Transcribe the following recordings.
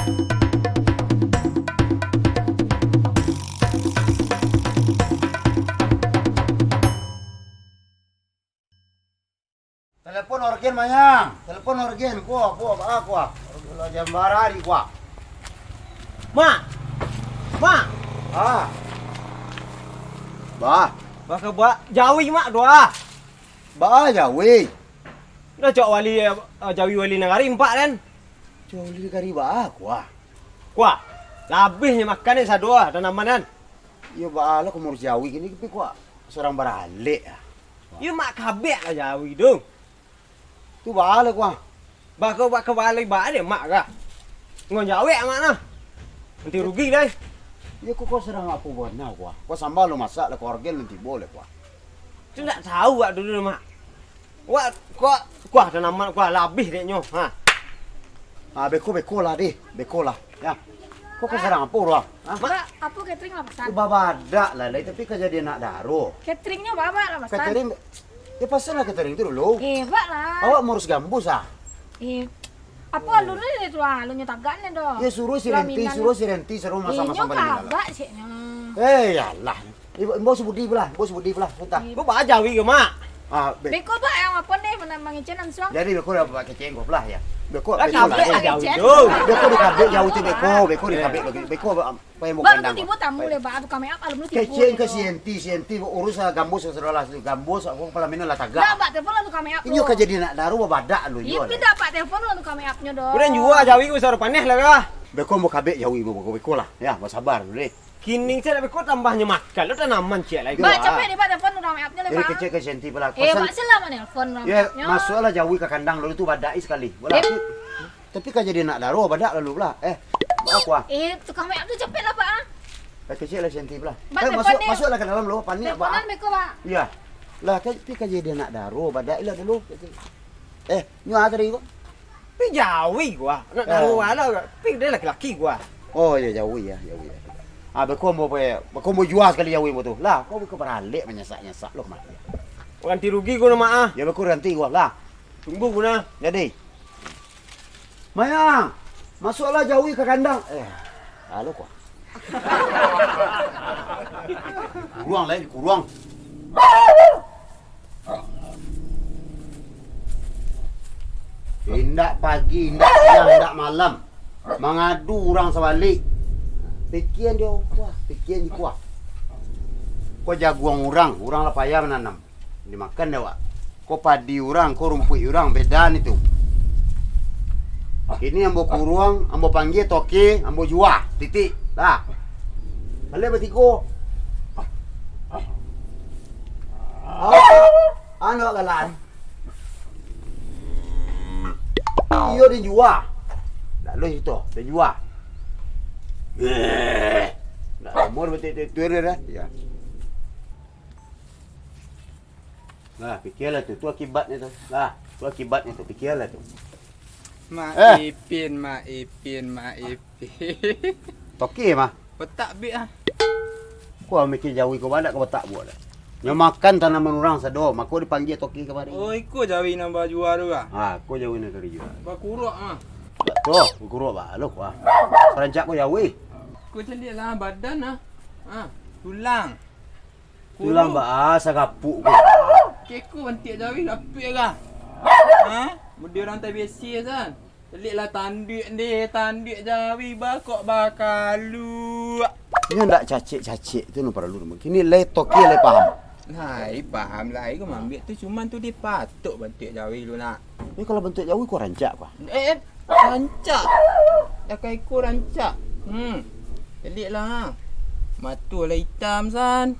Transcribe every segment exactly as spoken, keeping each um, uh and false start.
Telepon Orgen, Mayang. Telepon Orgen. Kuah, kuah, baa, kuah. Lah jam bara ari, kuah. Mak! Mak! Ah. Baa. Baka baa jawi, Mak, tu, ah. Baa jawi? Dah cok wali, eh, jawi wali nagari, Mak, kan? Jawi wali nagari baa, kuah? Kuah. Labihnyo makan ni sado, ah, tanaman, kan? Iyo, baa lah, ko mauruih jawi kini, tapi kuah surang baralek, ah. Iyo, Mak, kabek lah jawi tu. Tu baa lah, kuah. Baka, baka baa lai baa deh, Mak, kah? Ngon jawek, Mak, nah. Nanti rugi, dai. Iyo, ko, ko surang apo bana, kuah? Ko samba lo masak lah, ko Orgen nan tibo lah, kuah. Tu ndak tahu wak dulu, Mak. Wak, kuah, kuah tanaman, kuah labih deknyo, ha. Ah, beko, beko lah, deh. Beko lah. Ya. Ko, ko surang apo, Ruang? Ha? Bak, apo catering lah pasan? Babadak lah, lai, tapi ka jadi anak daro. Cateringnyo baa, Bak, lah pasan? Catering, ya, pasan lah catering tu dulu. Eh, Bak lah. Awak mauruih gambus, ah? Eh, apo alun tu, ah, alunnyo tagak ni doh. Ya, suruh si Renti, suruh si Renti, suruh masak-masak. Inyo balinnyo lah. Kabak, ceknyo. Eh, yalah. Imbau si Budi pulo, imbau si Budi pulo, sabanta. Eh. Ko baa jawi ko, Mak? Ah, be- Beko, Bak, nan apo ni, ma-, mangecek nan suang? Jadi, beko lah, Bak, kecek ko pulo, ya. Beko, lah, beko lah, kabek eh. Jawi tu. Beko dikabek jawi tu, beko, beko dikabek bagi, beko, Bak, payah. Bak, kandang, tu tibo tamu leh, Bak, tukang make up, alun tibo. Kecek ka si Enti, si Enti, uruih lah gambus, sudah lah, gambus, apo, pelaminan lah tagak. Dah, Bak, telepon lah tukang make up tu. Inyo ka jadi anak daro, babadak lu. Iyo, indak, Bak, telepon lah tukang make up-nyo doh. Urang jua jawi ko, saro paneh lah kah? Beko, mau kabek jawi, beko, beko lah. Ya, basabar dulu, deh. Kini cak beko tambahnyo makan lo tanaman ciek lai. Bak, capek deh, Bak, telepon urang make up-nyo leh, Bak. Jadi kecek ka si Enti pulo. Eh, Bak, selamat nelpon urang make up-nyo. Ya, masuaklah jawi ka kandang lalu tu, badak sakali. Walah. Eh. Tapi ka jadi anak daro, badak lalu pulo. Eh, baa, kuah? Eh, tukang make up tu capek lah, Bak, ah. Lah, kecek lah si Enti pulo. Bak, eh, telepon masuak, deh. Masuaklah ka dalam lo, panek, Bak. Teleponan beko, Bak. Iya. Lah, tapi ka jadi anak daro, badak lah dulu. Eh, nyo ah tadi ko. Pi jawi ko, ah. Nak daro lah. Pi dek laki-laki ko, ah. Oh, iyo, jawi, ya, jawi, ya. Ah, beko ambo pe, beko ambo jua sakali jawi ambo tu. Lah, ko beko baralek manyasak-nyasak lo kamari. Ganti rugi ko, Mak, ah. Yo, beko ganti ko, lah. Tunggu ko, nah. Jadi. Mayang, masuaklah jawi ka kandang. Eh, halo ko. Kuruang lai, kuruang. Indak pagi, indak siang, indak malam. Mangadu urang sabalik. Pikian dio kuah, pikian di kuah. Ko jaguang urang, urang lah payah mananam. Dimakan dek awak. Ko padi urang, ko rumpuik urang, beda nitu. Kini ambo kuruang, ambo panggia toke, ambo jua, titik. Lah. Baliak batigo. Ah, anu awak galak. Iyo, den jua. Ndak lo itu, den jua. Eh, ndak lamo den batik-tik tu dah. Ya. Nah, pikialah tu, tu akibatnyo tu. Nah, tu akibatnyo tu, pikialah tu. Mak Eh. Ipin, Mak Ipin, Mak Ipin. Toke mah. Petak bik ah. Ko mikir jawi ko banyak ka petak buah dah. Nyo makan tanaman urang sado, mako dipanggia toke kamari. Oh, iko jawi nan bajua tu ah. Ha, ko jawi nan ka dijua. Bakuruak ah. Tu, bakuruak balo ko ah. Rancak ko jawi. Ko caliak lah badan ah. Ah, tulang. Tulang baa sagapuk ko. Keko bantiak jawi rapik lah. Ha? Mudi urang tabisi san. Telik lah tanduak deh, tanduak jawi bakok bakaluak. Nyo ndak cacek-cacek tu nan paralu. Kini lai toke lai paham. Lai paham, lai ko mambiak tu, cuman tu dipatok bantiak jawi lu nak. Ni kalau bantiak jawi ko rancak ko. Eh, eh, rancak. Dah kai ko rancak. Hmm. Telik lah. Mato lah itam san.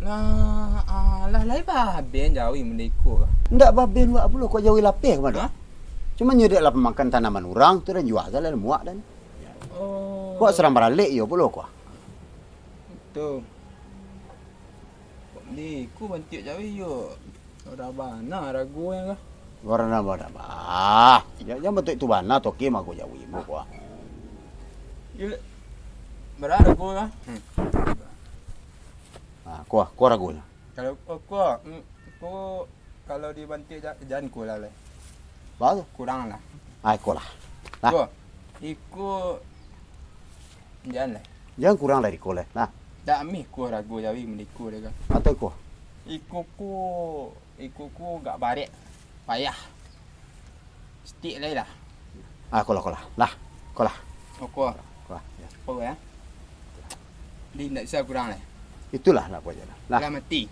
Lah, alah, lai babeh jawi mode iko kah? Ndak babeh luak pulo, kok jawi lapeh kama tu. Hah? Cuma nyo dek lah pamakan tanaman urang, tu dan jua salah muak dan. Oh. Kok surang baralek iyo pulo kok. Tu. Kok di iko bantiak jawi yo. Murah bana ragonyo kah? Murah bana, bah. Jan, jan bantuak tu bana, toke mah ko jawi mo ko ah. Bara ragonyo kah? Hmm. Ah, ko, ko ragonyo. Kalau ko, ko, mm, ko kalau dibantiak ja-, jan ko lah, lai. Bara tu? Kurang lah. Ah, ko lah. Lah. Ko. Iko jan lai. Jan kurang dari iko lai. Nah. Dak mih ko rago jawi mandiko dek ka. Atau iko? Iko ko, iko ko gak barek. Payah. Sitik lai lah. Ah, ko lah, ko lah. Lah, ko lah. Oh, ko. Ko lah, ya. Ko ya. Di ndak bisa kurang lai. Itulah nak buat je lah. Lah. Lah mati.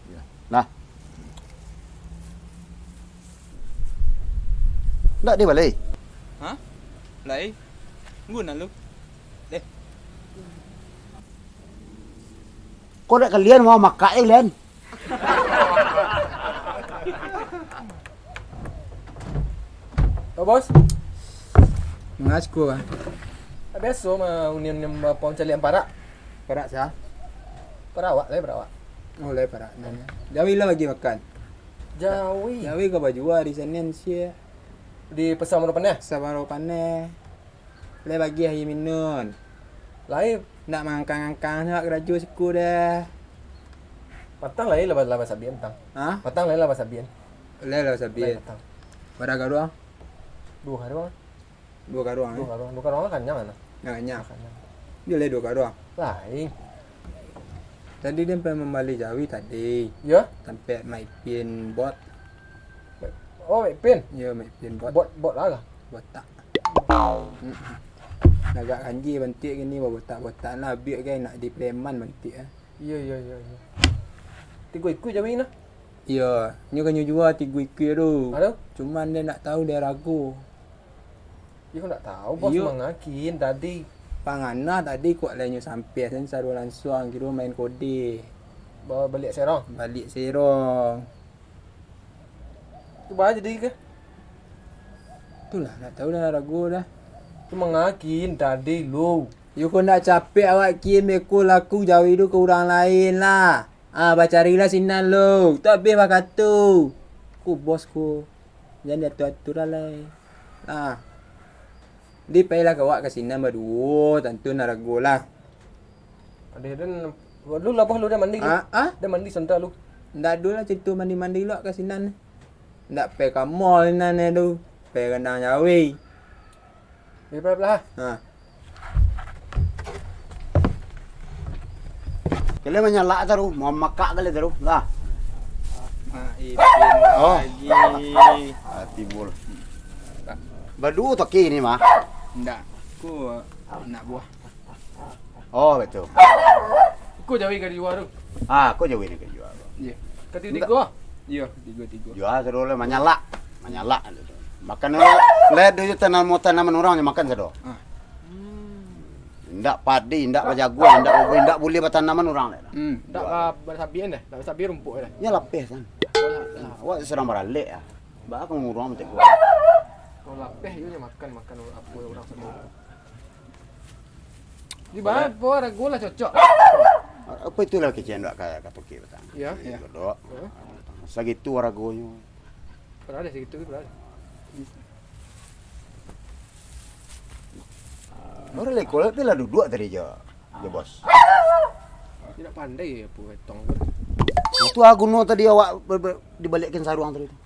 Ya. Lah. Ndak dia balai. Ha? Lai. Guna lu. Deh. Kok nak kalian mau makak je kalian? Oh, bos. Mangasko, Bang. Biaso mah, unian-unian bapang caliak parak. Parak sia? Parak awak, lai parak awak. Oh, lai parak. Jawi lah bagi makan. Jawi. Jawi ka bajua di Sanin sia. Di Pasar Baru Paneh? Pasar Baru Paneh. Lai bagi aia minun. Lai. Ndak mangkang-angkang awak karajo siko doh. Patang lai lah, lah basabian patang. Ha? Patang lai lah basabian. Lai lah basabian. Lai patang. Bara karuang? Duo karuang. Duo karuang, Duo eh? Karuang. Duo karuang lah kanyang lah. Nah, kanyang. Lah kanyang. Dia lai duo karuang. Lai. Tadi dia sampai mambali jawi tadi. Yo? Tampek Maipin bot. Oh, Maipin? Yo, Maipin bot. Bot, bot lah lah. Botak. Mm-mm. Agak ganjia bantuak kini, babotak-botak lah, abiak kan nak di preman bantuak, eh. Iyo, iyo, iyo, iyo. Tigo ikua jawi nah? Iyo, nyo kan nyo jua tigo ikua tu. Aduh. Cuman dia nak tahu dia rago. Iyo, nak tahu, bos. Iyo. Mangakin tadi. Pangana tadi kok lai nyo sampai sen sarua lansuang, kiro main kode. Ba-, baliak serong? Baliak serong. Tu baa jadi ke? Tulah, nak tahu dah rago dah. Tu mangakin tadi lu. Yo, kok ndak capek awak kin beko laku jawi tu ka urang lain lah. Ah, bacarilah sinan lu. Tu abih bakato. Ku bos ku. Jan diatur-atur lah lai. Ah. Di pailah ka awak ka sinan baduo, tantu nan rago lah. Adeh den, lu labuah lu dah mandi lu. Ah, ah? Dah mandi santa lu. Ndak ado lah carito mandi-mandi lu ka sinan. Ndak pai ka mall sinan tu. Pai randang jawi. Pai lah. Ha. Kalian manyalak taruh, mamakak kalian taruh. Lah. Mak Ipin Oh. Lagi. Ah, timbul. Baduo toki ni mah. Ndak. Ku nak buah. Oh, betul. Ko jawi ka dijua tu. Ah, ko jawi ni ka dijua tu. Iya. Katigo-tigo. Iya, tigo-tigo. Jua sado lah, manyalak. Manyalak. Makan dulu. Lihat dulu tanam, tanaman orang je makan sado. Ah. Indak padi, indak bajaguang, indak ubi, indak buliah batanaman urang lai. Hmm. Indak ba-, basabian deh, indak basabian rumpuk deh. Nya lapeh san. Nah, awak sadang baralek ah. Baa ka mangurang macam tu. Kalau lapeh, iyo nyo makan, makan apo urang sadang. Di baa, apo rago lah cocok. Apo itulah kecek ndak ka, ka toki batang. Iyo, iyo. Dodok. Heeh. Sagitu ragonyo. Padahal dah sagitu, padahal. Urang lekol tu lah duduak tadi jo, jo bos. Tidak pandai ya, Pu Etong tu. Nah, tu ah guno tadi awak ber-, ber-, dibaliakan saruang tadi tu.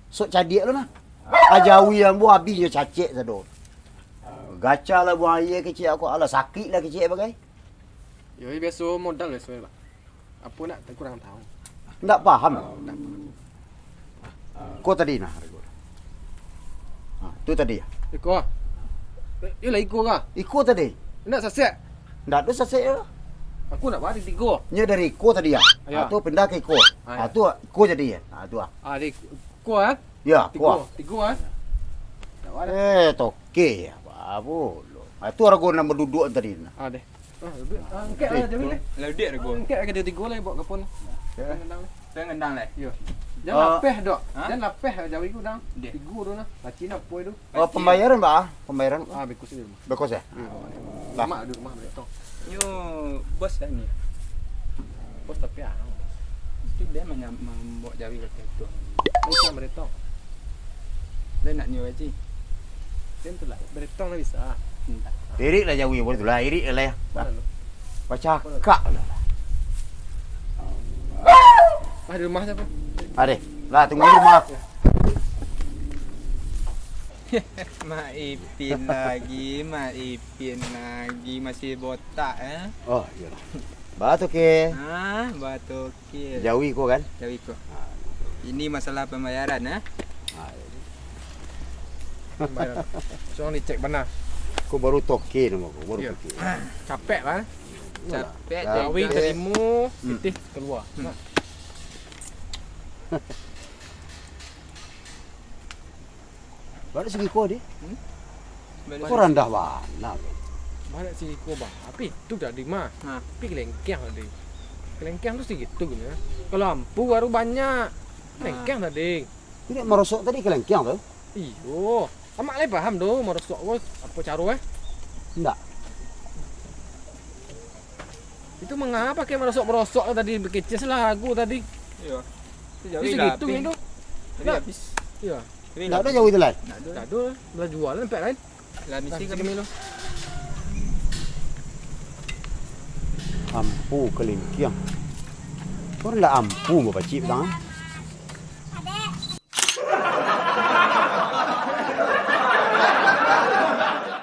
Sok cadiak lu nah. Ajawi ambo abih jo cacek sado. Gacha lah buang aia kecek aku, alah sakik lah kecek bagai. Yo, biaso modal biaso, Pak. Apo nak kurang tahu. Ndak paham. Ndak paham. Ko tadi nah, Rego. Ha, tu tadi ya. Iko. Eh, yo lah iko ka? Iko tadi. Ndak sasek. Ndak ado sasek yo. Aku nak bari tigo. Nyo dari iko tadi ya. Ayo. Ha, tu pindah ke iko. Ayo. Ha, tu iko jadi ya. Ha, tu ah. Ah, di iko ah. Ya, tigo, kuah. Tigo ah. Ndak bari. Eh, toke ya. Apa lo? Ha, tu Rego nak duduk tadi nah. Ah, deh. Ah, lebih, ah, angkek lah, Jawi, deh. Lah, dek, Rego. Angkek lah, dia tigo lah, bawa ke pun. Ya. Ngendang, deh. Saya ngendang, deh. Yo. Jan lapeh, dok. Ha? Jan lapeh, Jawi ku dang. Deh. Tigo tu nah. Pacin apo itu? Oh, pembayaran, Pak? Pembayaran. Ah, beko sini rumah. Beko ya? Hmm. Lah. Mak di rumah beretong. Yo, bos dah ni. Bos tapi ah. Itu dia manya-, membawa Jawi ke situ. Bisa beretong. Dia nak nyo gaji. Dia tu lah. Beretong lah bisa. Entah. Irik lah Jawi, boleh tu lah. Irik lah ya. Mana lu? Pacakak lah. Ah, di rumah siapa? Ada. Lah, tunggu di rumah. Ya. Mak Ipin lagi, Mak Ipin lagi, masih botak, eh? Oh, iyolah. Ba Toke. Ah, ba Toke. Jawi ko kan? Jawi ko. Ah. Ini masalah pembayaran, eh? Ah, iya. Pembayaran. Suang dicek bana. Ko baru Toke namo ko, baru Iya. Toke. Capek, kan? Iyolah. Capek, Jawi tega. Tarimo, Hmm. pitih kalua. Hmm. Nah. Banyak sagiko, Dek. Hmm? Banyak. Kok randah bana, Dek? Banyak sagiko, Bah. Tapi itu tadi mah. Ha. Tapi kalengkeng tadi. Kalengkeng tu sagitu, gitu. Kalau ampu baru banyak. Ha. Kalengkeng tadi. Jadi marosok tadi kalengkeng tu? Iyo. Amak lai paham tu, marosok ko apo caro, eh? Ndak. Itu mangapa kek marosok-marosok tadi, bakeces lah aku tadi. Iyo. Itu Jawi sagitu lah, gitu. Habis. Jadi Nah. Habis. Iyo. Jadi Ndak lah ado habis. Jawi tu lai? Ndak ado. Ndak ado. Lah jual lah, nampak lain. Lah, misi Nah, kami lo. Ampu kalingkiang. Kau lah ampu bapacik petang.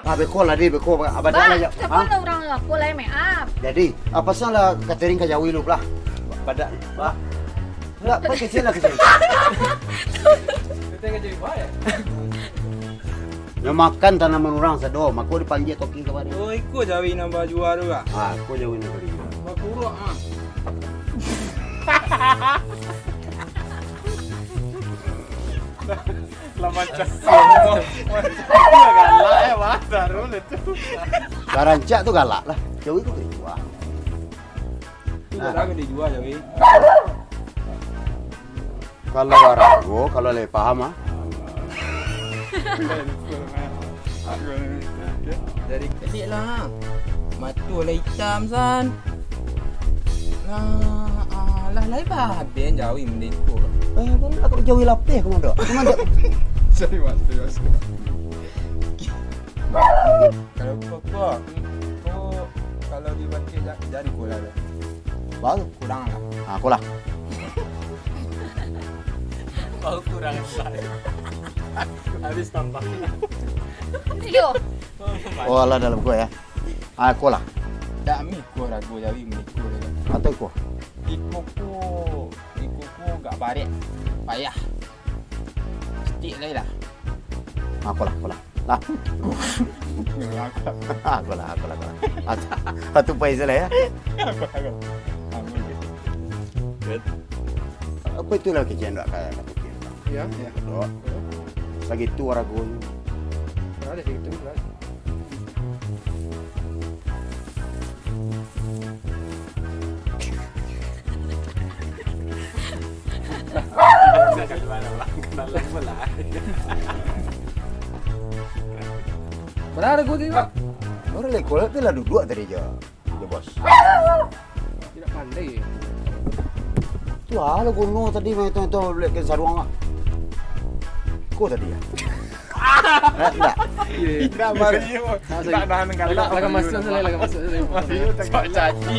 Ah, beko lah, Dek, beko. Abah dah Bah, lah, ya. Telepon Ha? Lah urang aku lah, make up. Jadi, apa salah catering ka Jawi lu lah? Badak. Bah. Ndak, kau kecil lah kecil. Kita ka Jawi, Bah, ya? Nyo makan tanaman urang sado, mako dipanggil toki kamari. Oh, iko Jawi nan bajua tu, Bah? Ah, iko Jawi nan bajua. Bakurok, ah. Lah macam galak, eh, Bah, taruh lah tu. Karancak tu galak lah. Jawi tu kericuah. Tu Nah. Dah lagi dijual, Jawi. Kalau arago, kalau lai paham, ah. Dari kecil lah. Mato lah itam, san. Lah, ah, lah, lai baden Jawi mendeko. Eh, kan aku Jawi lapeh, aku mandok. Aku mandok. Sorry, Mas. Sorry, Mas. Kalau ko, ko, ko, kalau dipakai ja-, jari ko lah. Baru? Kurang lah. Ah, ko lah. Baru kurang lah. Habis tambah. Iyo. Oh, alah dalam ko ya. Ah, ko lah. Dak mi ko rago Jawi mendeko. Atau ko? Iko ko, iko ko gak barek. Payah. Sitik lai lah. Ah, ko lah, ko lah. Lah. Ko lah, ko lah, ko lah. Atu, atu pai salah ya. Ko lah, ko lah. Ampun. Apa itu lah kejadian dua kali nak pikir. Ya, ya. Dok. Sagitu aragonyo. Ada sagitu lah. Bara arago tadi, Pak? Bara lekol tu lah duduak tadi jo. Jo, Bos. Tidak pandai. Tu lah, lah guno tadi main tu, tu, beli ke saruang lah. Ko tadi ya? Eh, ndak. Iya, iya. Ndak, Bang. Ndak nahan galak. Laga masuk salah, laga masuk salah. Masih tak Sok caci.